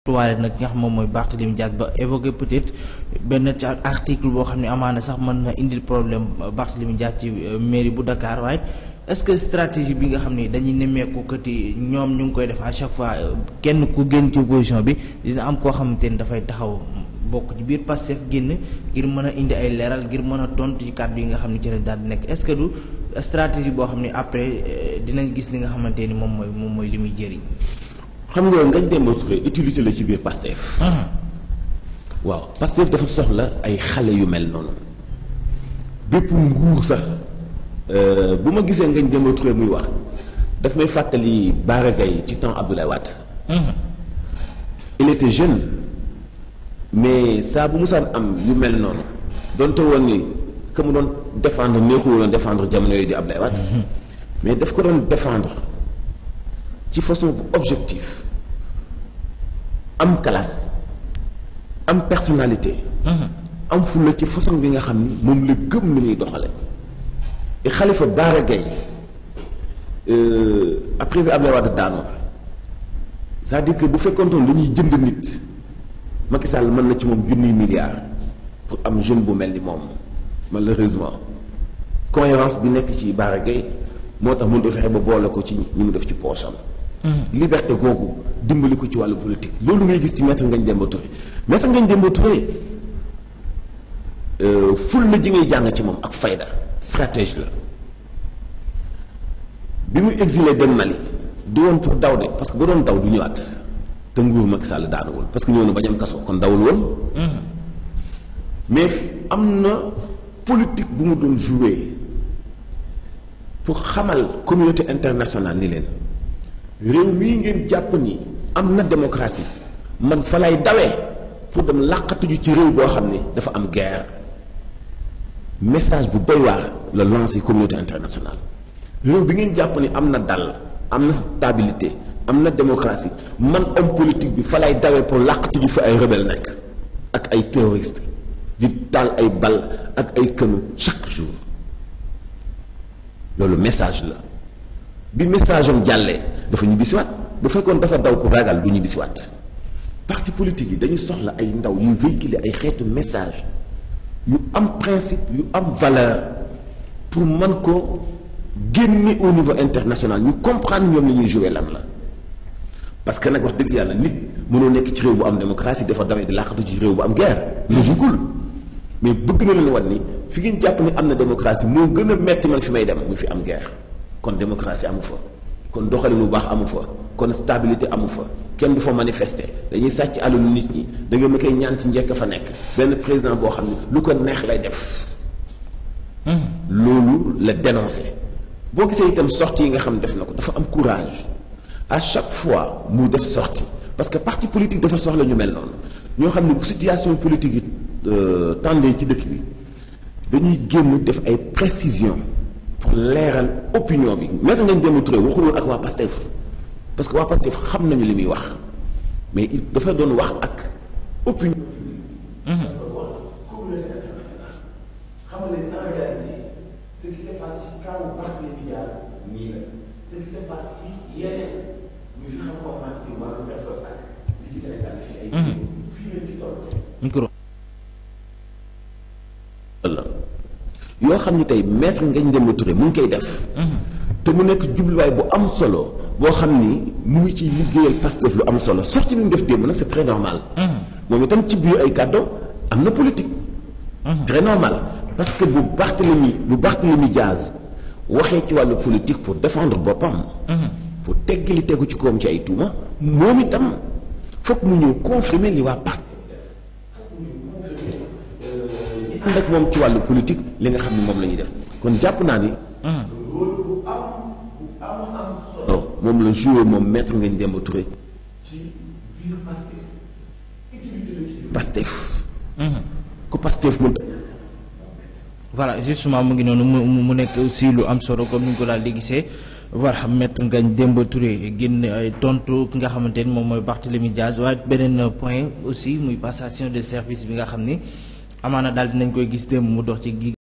tuwaale nag nga xam moom mooy Barthélémy Dias ba évoqué peut-être benn ci article boo xam ne amaana sax mën na indil problème Barthélémy Dias ci mairie bu Dakar waaye est-ce que stratégie bi nga xam ni dañuy nemmeeku kati ñoom ñu ngi koy def à chaque fois kenn ku génn ci opposition bi dina am koo xamante ni dafay taxaw bokk ci biir Pastef génn ngir mën a indi ay leeral ngir mën a tontu ci kàddu yi nga xam ne ci la daal di nekk est-ce que du stratégie boo xam ne après dinañ gis li nga xamante ni moom mooy li muy jëriñ. xam nga Ngagne Demba Touré utilité la ci biir Pastef. waaw Pastef dafa soxla ay xale yu mel noonu bépp nguur sax bu ma gisee Ngagne Demba Touré muy wax daf may fàttali Bara Gaye ci temps Abdoulaye Wade. il était jeune mais saa bu musaan am yu mel noonu doonte woon ni que mu doon défendre neexul woon défendre jamono yooyu di Abdoulaye Wade. mais daf ko doon défendre ci façon bu objectif am classe am personnalité. am fulla ci façon bi nga xam ni moom la gëm ni muy doxale et Khalifa Bara Gaye après bi Abdoulaye Wade daanoo c'est-à-dire que bu fekkoontoon dañuy jënd nit Macky Sall mën na ci moom junniy milliards pour am jeune bu mel ni moom malheureusement cohérence bi nekk ci Bara Gaye moo tax mënut a fexe ba boole ko ci ñi mu def ci poosam. liberté googu dimbali ko ci wàllu politique loolu ngay gis ci maître Ngagne Demba Touré maître Ngagne Demba Touré ful la ji ngay jàng ci moom ak fayda stratégie la bi mu exilé dem Mali du woon pour daw de parce que ba doon daw du ñëwaat te nguur Macky Sall daanuwul parce que ñëw na ba ñam kaso kon dawul woon. mais am na politique bu mu doon jouer pour xamal communauté internationale ni leen réew mii ngeen jàpp ni am na démocratie man fa lay dawee pour dem làqatuju ci réew boo xam ne dafa am guerre message bu doy waar la lancé communauté internationale réew bi ngeen jàpp ni am na dal am na stabilité am na démocratie man homme politique bi fa lay dawee pour làqatuju fi ay rebelle nekk ak ay terroriste di taal ay bal ak ay kënu chaque jour loolu message la bi message am jàllee dafa ñibbisiwaat bu fekkoon dafa daw pour ragal du ñibbisiwaat parti politique yi dañu soxla ay ndaw yuy véhiculer ay xeetu message yu am principe yu am valeur pour mën ko génne au niveau international ñu comprendre ñoom la ñuy jouer lan la parce que nag wax dëgg yàlla nit mënoo nekk ci réew bu am démocratie dafa dawee di làqatu ci réew bu am guerre logiqueul mais bëgg na leen wan ni fi ngeen jàpp ni am na démocratie moo gën a metti man fi may dem muy fi am guerre kon démocratie amu fa kon doxalin lu baax amu fa kon stabilité amu fa kenn du fa manifester dañuy sàcc alalu nit ñi da nga ma koy ñaan ci njëkk fa nekk benn président boo xam ne lu ko neex lay def. loolu la dénoncé boo gisee itam sortie yi nga xam ne def na ko dafa am courage à chaque fois mu def sortie parce que parti politique dafa soxla ñu mel noonu ñoo xam ne bu situation politique yi tendee ci dëkk bi dañuy génn def ay précisions. pour leeral opinion bi maître Ngagne Demba Touré waxul woon ak waa Pastef parce que waa Pastef xam nañu li muy wax mais il dafa doon wax ak opinion. communauté internationale xamal leen en réalité ce qui se passe ci kaw Barthélémy Dias nii la ce qui se passe ci yeneen ñu fi xam ko marketing wàllu pétrole ak li ci Sénégal fii ay. fii leen ci toll. yoo xam ni tey maître Ngagne Demba Touré mu ngi koy def. te mu nekk jubluwaay bu am solo boo xam ni mu ngi ciy liggéeyal Pastef lu am solo sorti bi mu def démb nag c'est très normal. moom itam ci biir ay kàddu am na politique. très normal parce que bu Barthélémy Dias waxee ci wàllu politique pour défendre boppam. pour teggi li tegu ci koom ci ay tuuma moom itam foog mu ñëw confirmer li waa parti. ànd ak moom ci wàllu politique li nga xam ne moom la ñuy def kon jàpp naa ni. loolu bu am solo. moom la joué moom maître Ngagne Demba Touré. ci biir Pastef. utilité la ci Pastef. ku Pastef mënta. voilà justement mu ngi noonu mu nekk aussi lu am solo comme ni ñu ko daal di gisee voilà maître Ngagne Demba Touré génn ay tontu ki nga xamante ni moom mooy Barthélémy Dias waaye beneen point aussi muy passation de service bi nga xam ni. amaana daal dinañ koy gis démb mu dox ci